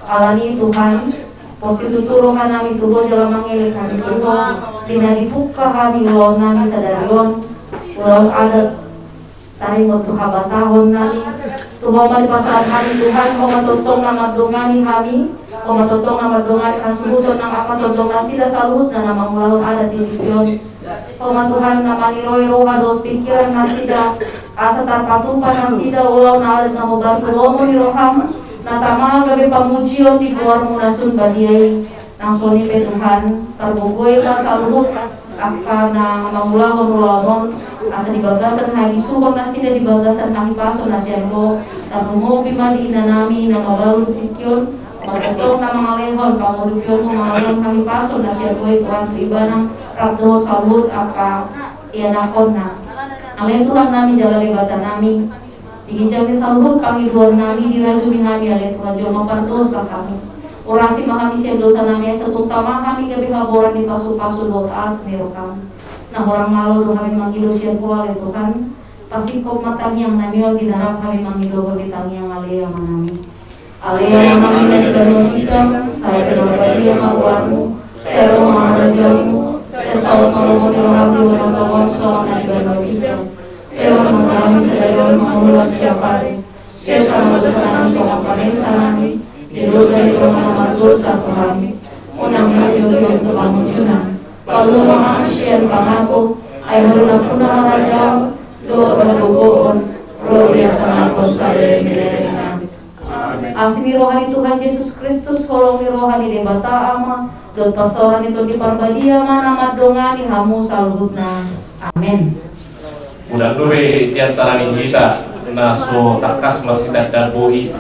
Alani Tuhan, pos situtu rohanami tu Ho jala mangelek hami tu Ho, di na dipungka hami ulaonnami sadari on, ulaon adat taringot tu habatahonnami. Tu Ho ma dipasahat hami Tuhan, Ho ma tongtong na mandongani hami, Ho ma tongtong na mandongani hasuhuton nang angka tongtong nasida saluhutna na mangulahon adat di tingki on. Ho ma Tuhan na maniroi roha dohot pingkiran nasida, asa tarpatupa nasida ulaon na adat na hombar tu lomo ni roham, na tama gabe pamujion di goarmu na sun badia i. Nang songon i pe Tuhan, pargogoi ma saluhut angka na mangulahon ulaon on, asa di bagasan habisuhon nasida di bagasan hahipason na sian Ho, tarlumobi ma di inanami na mabalu di tingki on, ma tongtong na mangalehon pangurupionmu, mangalehon hahipason na sian Ho i Tuhan tu ibana, rap dohot saluhut angka ianakhonna. Ale Tuhannami jala Debatanami, di ginjang ni saluhut pangidoannami dirajumi hami ale Tuhan jolma pardosa hami. Urasi ma hami sian dosanami asa tung tama hami gabe haboran ni pasupasu dohot asi ni roham. Na hurang malo do hami mangido sian Ho ale Tuhan. Pasingkop ma tangiangnami on di na rap hami mangidohon di tangiang ale Amanami. Ale Amanami na di banua ginjang, sai pinarbadia ma goarmu, sai ro ma harajaonmu, sai saut ma lomo ni roham di banua tonga on songon na di banua ginjang. Lehon ma hami sadari on hangoluan siapari. Sesa ma dosanami songon panesanami di dosa ni dongan na mardosa tu hami. Unang hami dohoti tu pangunjunan. Palua ma hami sian pangago. Ai hamu do nampuna harajaon dohot hagogoon, rodi asa nangkon saleleng ni lelengna. Asi ni roha ni Tuhan Jesus Kristus, holong ni roha ni Debata Ama, dohot parsaoran ni Tondi Parbadia ma na mandongani hamu saluhutna. Amen. Unang dope di antara ni hita na so tangkas marsitanda bohi.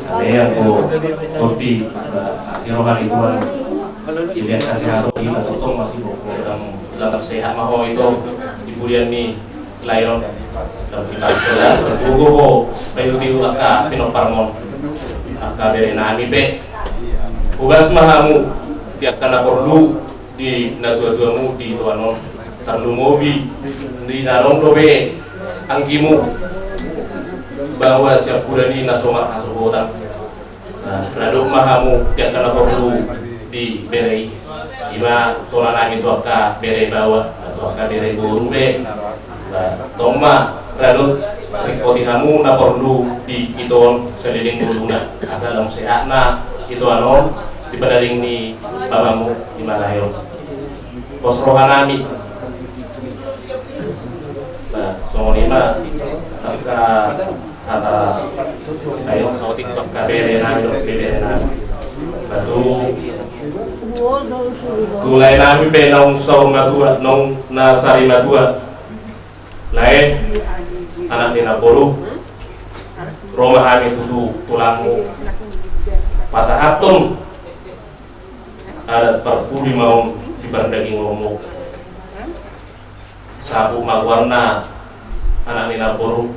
Ale anggo Tondi, asi roha ni Tuhan. Jadi kasih haro hita tongtong masih boko dalam, dalam sehat ma ho ito di bulan ni Layon, tapi tak sekedar berguru ho, bayu tiu angka pinomparmon, angka berenami pe. Hugas ma hamu di angka na porlu di natuatuamu di toan on, tarlumobi di na adong dope anggimu, bahwa siap bulan i na so marhasohotan. Nah, rap dohot ma hamu di angka na porlu di bere i. Ima tolanami tu angka bere baoa, tu angka bere boru be. Nah, tong ma rap dohot ringkoti hamu na porlu di ito on saleleng ngoluna. Asa lam sehatna ito anon di padaling ni bapamu di Malayo. Pos rohanami. Nah, songon i ma angka hata, ayo, saotik tu angka berenami dohot beberenami. Batu. Tu laenami pe naung saur matua, naung na sari matua. Lae, anak ni naboru. Ro ma hami tutu tulangmu. Pasahathon adat parpudi ma on di pardagingonmu. Saput ma goarna anak ni naboru.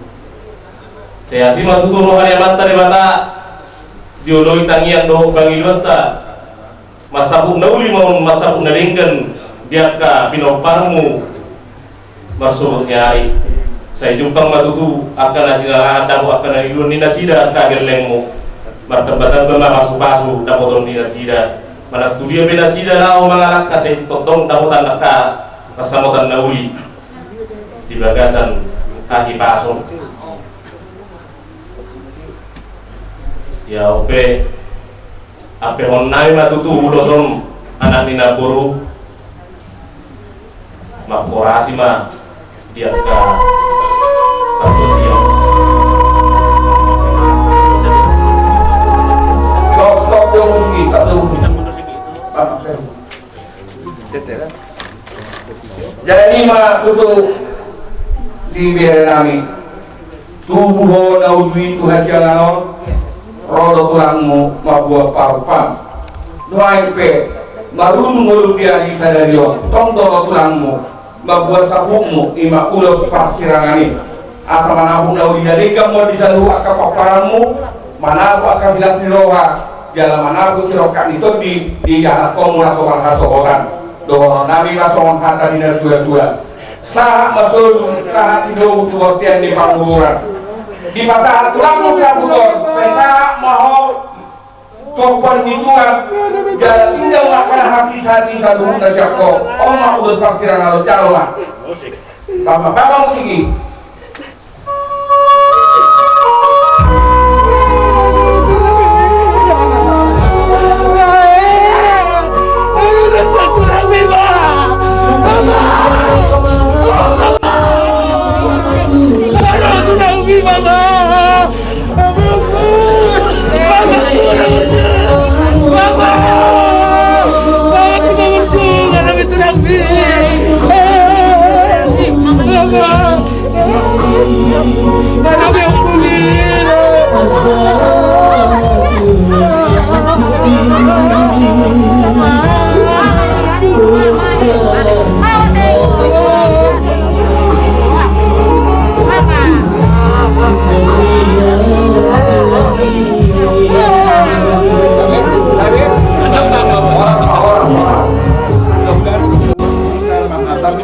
Sai asi ma tutu roha ni Amanta Debata, dioloi tangiang dohot pangidoanta. Marsaput na uli ma on, marsaput na denggan di angka pinomparmu. Marsogot ni ari, sai jumpang ma tutu angka na jinalahan dapot angka na niuluan ni nasida angka gellengmu. Martambatamba ma pasupasu dapoton ni nasida. Manang tu dia pe nasida laho mangalangka, sai tongtong dapotan angka pansamotan na uli di bagasan hahipason. Ia on pe, ampehonnami ma tutu ulos on, anak ni naboru. Mangkorasi ma di angka pargonsi on. Tongtong Jadi ma tutu di bere nami, tubu ho na uli tu hasiangan on, ro do tulangmu mamboan parupam. Nuaeng pe marunung ngolum di ari sadari on, tong do ro tulangmu mamboan saputmu, i ma ulos parsirangan i. Asa manabung na uli na denggan ma di saluhut angka pomparanmu, manabung angka silas ni roha, jala manabung sirongkap ni tondi di ianakkonmu na so marhasohotan. Dohonon nami ma songon hata ni na tua-tua. Sahat ma solu, sahat sidomu tu bontean ni panguburan. Dipasahat tulangmu saput on, sai sahat ma ho tu ompuan ni Tuhan, jala tinggal ma angka na hasisaan i saluhutna sian ho. On ma ulos parsirangan on, jalo ma. Bapa, bapa musik i.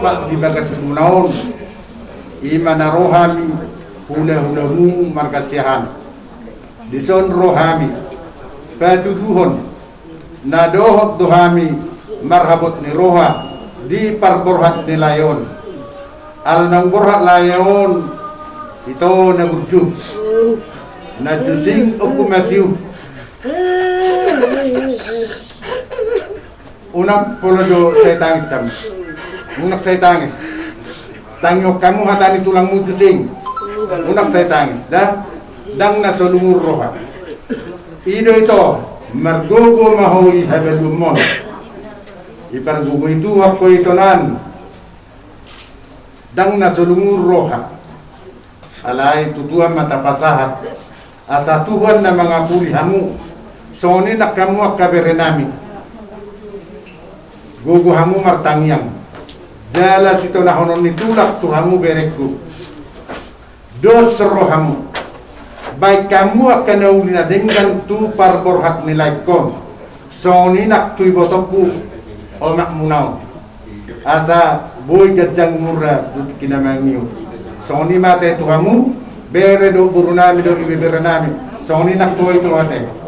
Di bagas muna on, i ma na ro hami hula-hulamu marga Siahaan. Dison ro hami patuduhon na dohot do hami marhabot ni roha di parborhat ni lae on. Ala naung borhat lae on, ito na burju, na jusing oku matiu. Unang polo jo sai tangis hamu. Unang sai tangis. Tangihon hamu hata ni tulangmu jusing. Unang sai tangis da. Ndang na so lungun roha. I do ito, margogo ma ho i habaluonmon. Ipargogo i Tuhan ho itonan. Ndang na so lungun roha. Alai tu Tuhan ma tapasahat, asa Tuhan na mangapuli hamu. Songon i nang hamu angka bere nami, gogo hamu martangiang, jala sitonahonon ni tulak tu hamu berengku. Dos rohamu, baen hamu angka na uli na denggan tu parborhat ni laengkon. Songon i nang tu ibotongku, omakmuna on. Asa boi ganjang umurna tu tingki na mangihut. Songon i ma ate tu hamu, bere dohot boru nami dohot ibebere nami. Songon i nang tu ho ito ate.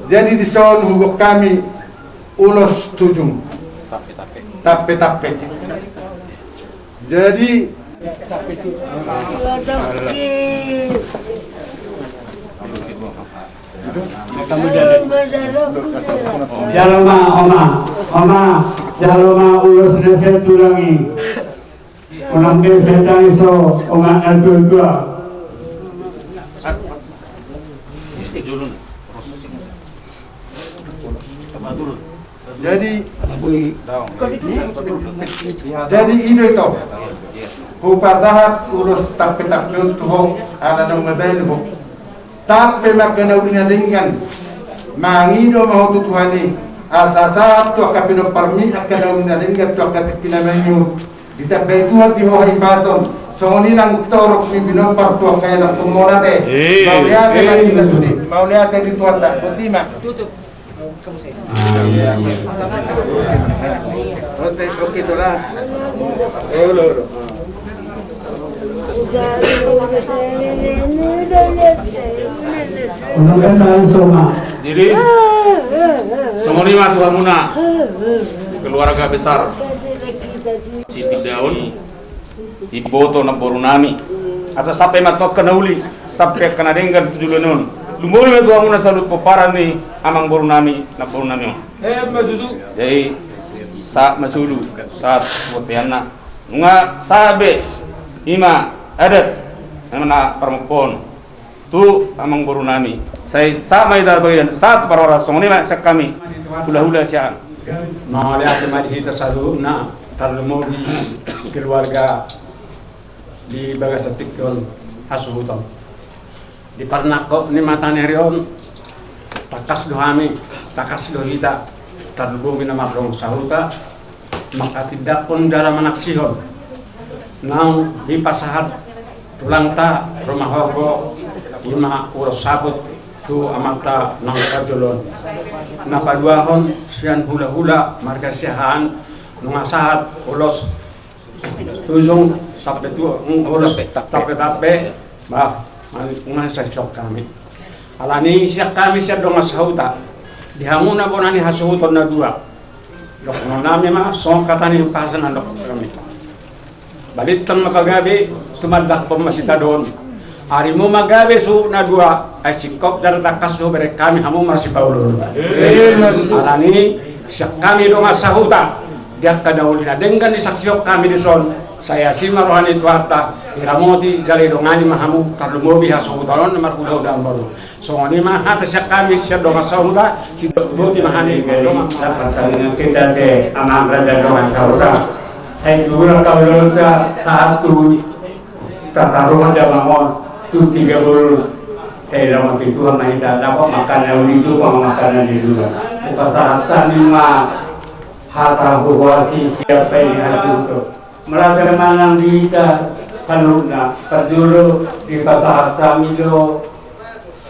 Jadi dison huboan hami ulos tujung. Tampe-tampe. Jadi jalo ma, oma, oma, jalo ma ulos na sian tulang i. Unang be sai tangis ho, oma na tua-tua. Jadi, jadi i do ito. Hupasahat ulos tampe-tampe on tu ho, ala naung mabalu ho. Tampe ma angka na uli na denggan. Mangido ma ho tu Tuhan i, asa sahat tu angka pinomparmi angka na uli na denggan tu angka tingki na mangihut. Ditambai Tuhan di ho hahipason. Songon i nang torop ni pinompar tu angka ianakhonmuna ate. Mauliate ma di Tuhan. Mauliate di Tuhanta. Boti ma. Oke, oke, ito lah. Olo, olo. Jadi songon i ma tu hamuna keluarga besar Sitindaon. Iboto namboru nami. Asa sampe ma tu angka na uli, sampe angka na denggan tu joloan on. Lumobi ma tu hamuna saluhut pomparan ni amangboru nami, namboru nami on. Jadi sahat ma solu, sahat tu bonteanna. Nunga sahat be, i ma adat, i ma na parmompoon. Tu amangboru nami. Sai sahat ma hita bagian, sahat parhorasan, songon i ma sian hami hulahula Siahaan. Mauliate ma di hita saluhutna. Tarlumobi keluarga di bagasan tingki on hasuhuton. Di parnangkok ni mataniari on, tangkas do hami, tangkas do hita, tarlumobi na mardongan sahuta, manghatindanghon jala manaksihon naung dipasahat tulangta Rumahorbo, i ma ulos saput tu amanta na parjolo on. Na paduahon sian hulahula marga Siahaan, nunga sahat ulos tujung sampe tu, mm, ulos tampe-tampe, bah, nunga sahat hami. Alani sian hami sian dongan sahuta, di hamu na bona ni hasuhuton na dua, dohonon nami ma songon hata ni umpasa na didok hami. Balintang ma pagabe, tumandangkon ma sitadoon. Arimu ma gabe suhut na dua, ai singkop jala tangkas do hubereng hami hamu marsipaolooloan. Alani sian hami dongan sahuta, di angka na uli na denggan disaksihon hami dison, sai asi ma roha ni Tuhanta, diramoti jala didongani ma hamu, tarlumobi hasuhuton on na marhulahula on. Songon i ma hata sian hami sian dongan sahuta, sidok boti ma hami. Jadi, dongan sahuta. Dapat tanggungan kita te, amang raja dongan sahuta. Sai tu hula kaulonta, sahat tu tataruhon damang on, tu tiga puluh. Sai diramoti Tuhan ma hita, dapot mangkana uli tu, mangkana ni dua. Hupasahat hami ma hata huhuasi sian pe ni hasuhuton. Mauliate ma nang di hita saluhutna, parjolo dipasahat hami do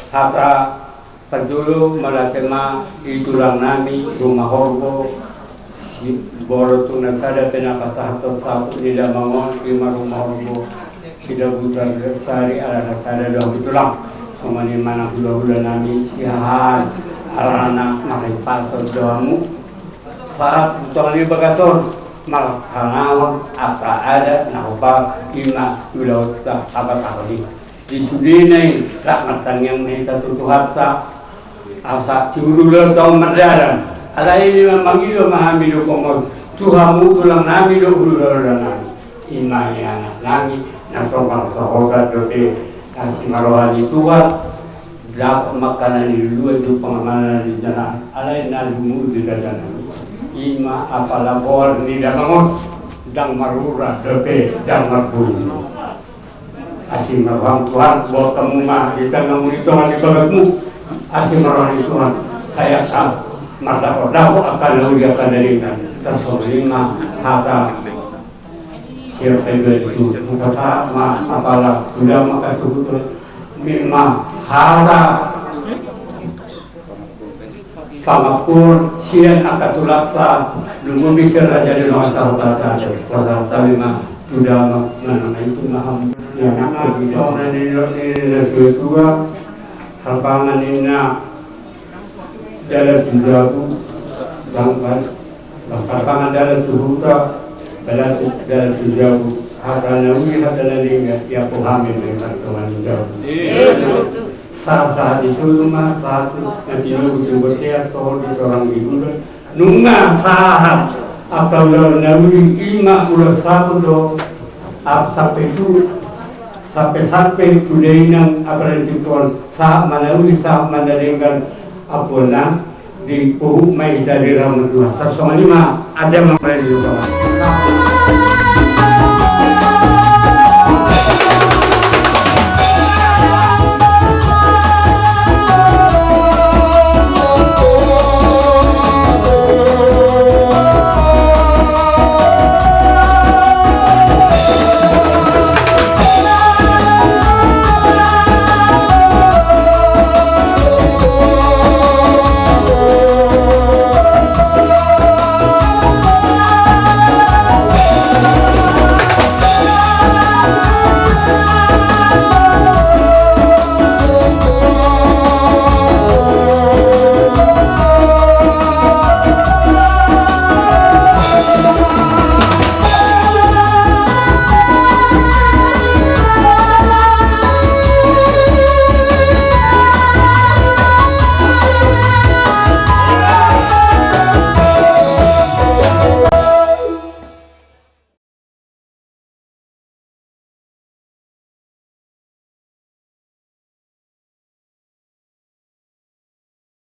hata parjolo, mauliate ma di tulang nami Rumahorbo, si-, molo tung na sada pe na pasahathon saput ni damang on, i ma Rumahorbo Sidabutar Sari, ala na sada do hamu tulang. Songon i ma nang hulahula nami Siahaan, ala na manghahipason do hamu. Sahat tu tonga ni bagas on, mangkaholongi angka adat na hombar, i ma ulaonta habatahon i. Di sudena i, rap martangiang ma hita tu Tuhanta, asa tiur ulaonta on mardalan. Alai i ma mangido ma hami dohot on, tu hamu tulang nami dohot hulahula nami. I ma i anak nami, na so marsohotan dope, asi ma roha ni Tuhan, dapot mangkana ni luluan tu pangamanan ni jana, alai na lumuhut di dada nami. I ma apala boar ni damang on, ndang marura dope, ndang marbunyi. Asi ma roham Tuhan, buat hamu ma di tanganmu, di tonga ni bagasmu. Asi ma roha ni Tuhan, sai angka mardapotdapot angka na uli, angka na denggan. Tarsongon i ma hata sian pe dua di suhut, hupasahat ma apala tu damang hasuhuton, i ma hata pangampuon sian angka tulangta, lumobi sian raja ni dongan sahutanta. Hupasahat hami ma tu damang, manang na tung na hamu. Ia na di tonga ni, ni, ni, ni, ni, ni, ni, Harbangan ninna dalan tu jabu, bang, bang, bang, harbangan dalan tu huta, dalan tu, dalan tu jabu. Hata na uli, hata na denggan, ia pe hami memang tonga ni jabu. Sahat-sahat di solu ma, sahat na tinogu tu bontean, tohor di torang di bulan. Nunga sahat angka ulaon na uli, i ma ulos saput do, ap sampe tu, sampe-sampe tu dainang, apala di tingki on, sahat ma na uli, sahat ma na denggan, ampuonna, di puhuk ma hita di ramun Tuhan. Tarsongon i ma, adong ma di Tuhan.